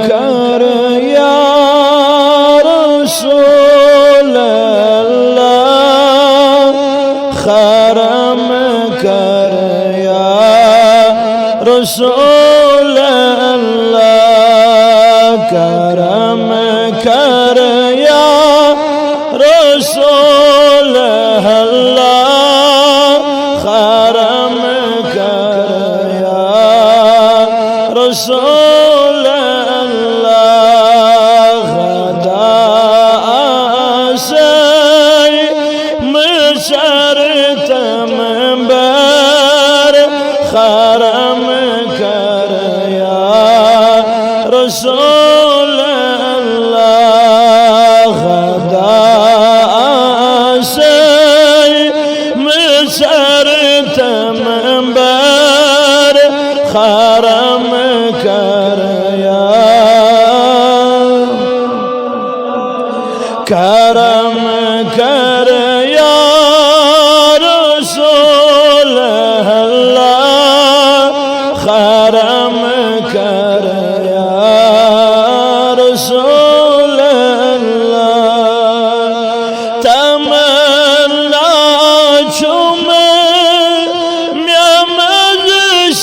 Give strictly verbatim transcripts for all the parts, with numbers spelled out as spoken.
کر یا رسول اللہ، کرم کر یا رسول اللہ، کرم کر یا رسول اللہ، کرم کر یا رسول اللہ، خدا آسے مشرتم بر، کرم کر یا رسول اللہ، خدا آسے مشرتم بر، کرم کر یا، کرم کر یا رسول اللہ، کرم کر یا رسول اللہ۔ تمنا چھم مےٚ منٛز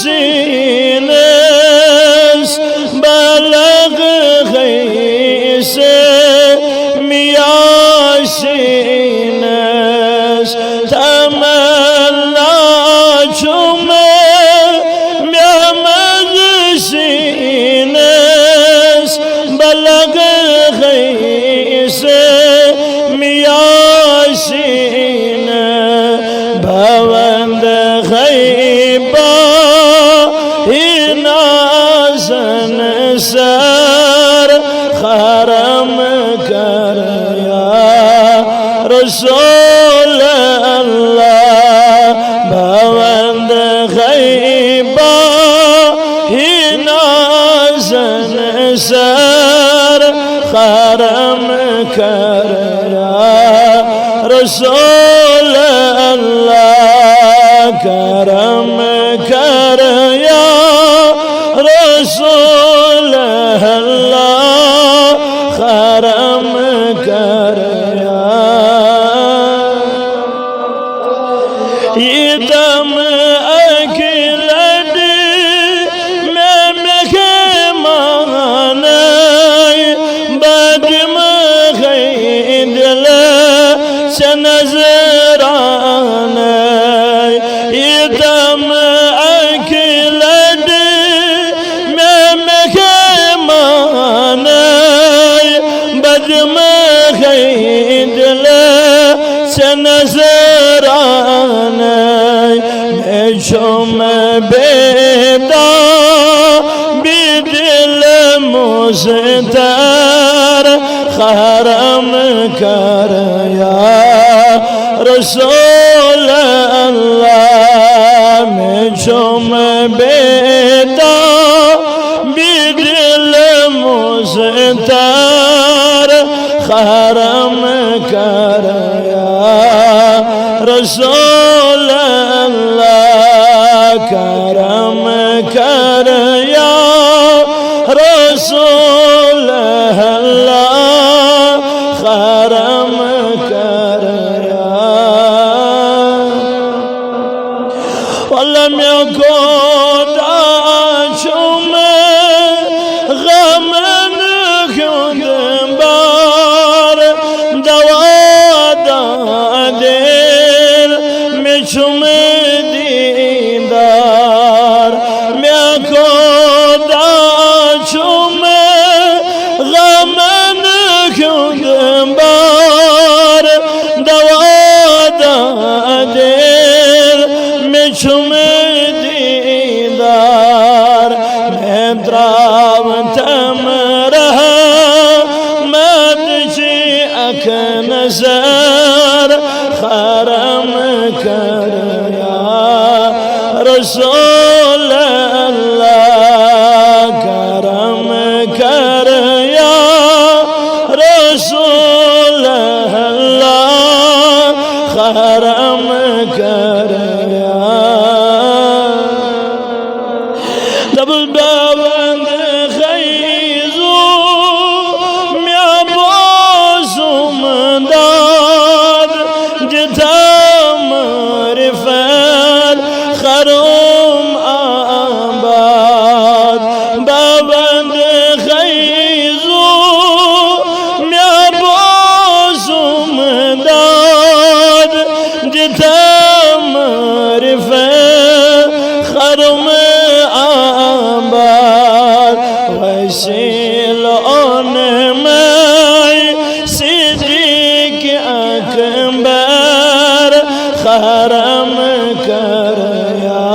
سیٖنس، بلغ گٔیس مےٚ یاسیٖنس۔ تمنا چھم مےٚ منٛز سیٖنس، بلغ گٔیس مےٚ یاسیٖن۔ بوند غیبا ہی نازن سر، کرم کر یا رسول اللہ۔ بوند غیبا ہی نازن سر، کرم کر یا رسول اللہ، کرم کر یا رسول اللہ، کرم کر یا۔ ییٖتم اکہِ لٹہِ مےٚ مہمانَے، بہٕ دِمہٕ ہے دِلہٕ ژےٚ نذرانَے۔ ییٖتم اکہِ لٹہِ مےٚ مہمانَے، بہٕ دِمہٕ ہے دِلہٕ ژےٚ نذرانَے۔ مےٚ چھُم بے تابی دِل مُضطر، کرم کر یا رسول اللہ۔ مےٚ چھُم بے تابی دِل مُضطر، کرم کر یا رسول اللہ، کرم کر یا رسول اللہ، کرم کر یا۔ واللہ مےٚ کوٗتاہ چھُم غمن ہُنٛد بار، دوا دِل مےٚ چھُم دیٖدار۔ مےٚ کوٗتاہ چھُم غمن ہُنٛد بار، دوا دِل مےٚ چھُم دیٖدار۔ مےٚ ترٛاو تَم رحمت چی اکھ نظر، کرم کر یا رسول اللہ، کرم کر یا رسول اللہ، کرم کر یا۔ دبل بابند خیر وند خیزو مےٚ بوزُم داد دِتم معرفت خرم آباد۔ وسیل اون مے صدیق اکبر خرم کر یا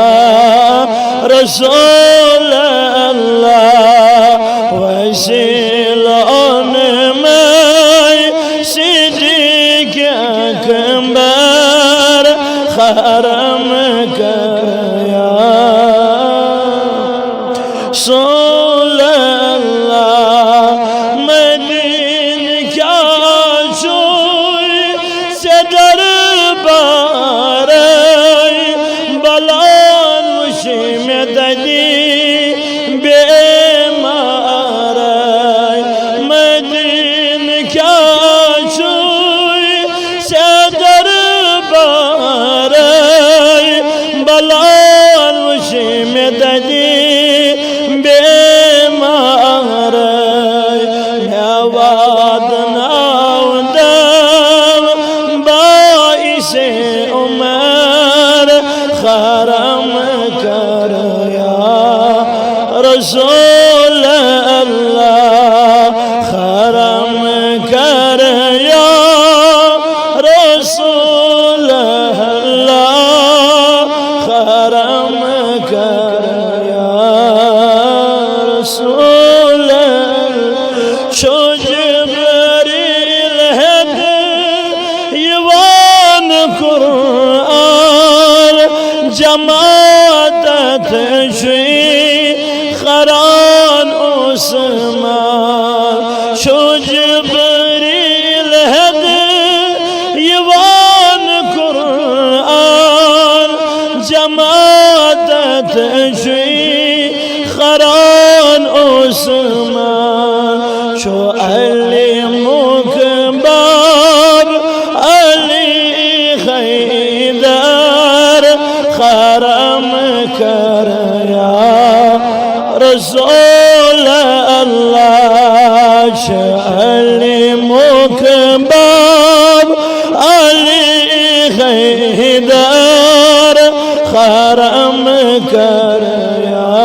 رسول اللہ۔ وسیل اون مے صدیق اکبر خرم کر یا رسول اللہ۔ مدینہ کیا چھوئی سے دربار، بلال وشی میں ددی بیمار۔ مدینہ کیا چھوئی سے دربار، بلال وشی میں ددی بیمار۔ مےٚ واتناو دم باعث عمر خرم کر یا رسول اللہ۔ خرم کر یا رسول اللہ، خرم کر یا رسول اللہ۔ چھو جبریل ہیت یوان قرآن، جماعت چھوئی خران عثمان۔ چھو جبریل ہیت یوان قرآن، جماعت چھوئی خران عثمان۔ چھو علی مک باب علی حیدر خرم کر یا رسول اللہ۔ چھو علی مک باب علی حیدر خرم کر یا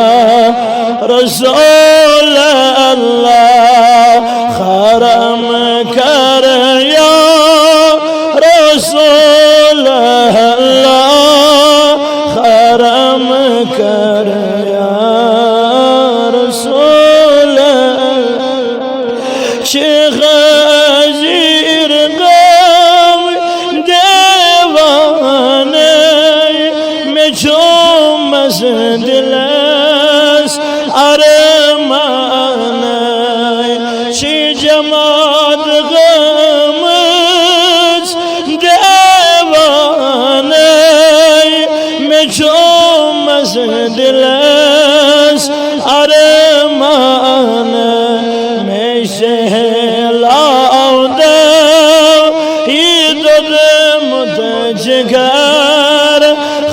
رسول اللہ۔ خرم کر یا رسول اللہ، خرم کر یا رسول اللہ۔ شیخ زیر غم دیوانہ، مےٚ چھُ مس دلس ارمان۔ شی جماعت غمز دیوانہ، مےٚ چھُ مس دلس ارمان۔ مےٚ سہلاو دو یہِ دوٚدمُت جگر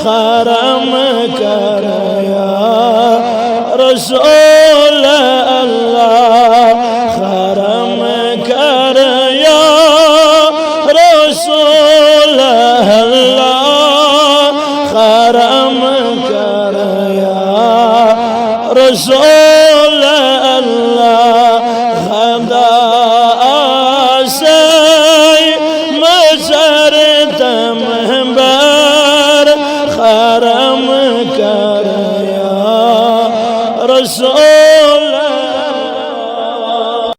خرم کر یا رسول اللہ، خرم کر یا رسول اللہ، خرم کر یا رسول اللہ۔ خدا آسے مزر تم بر خرم کر یا رسول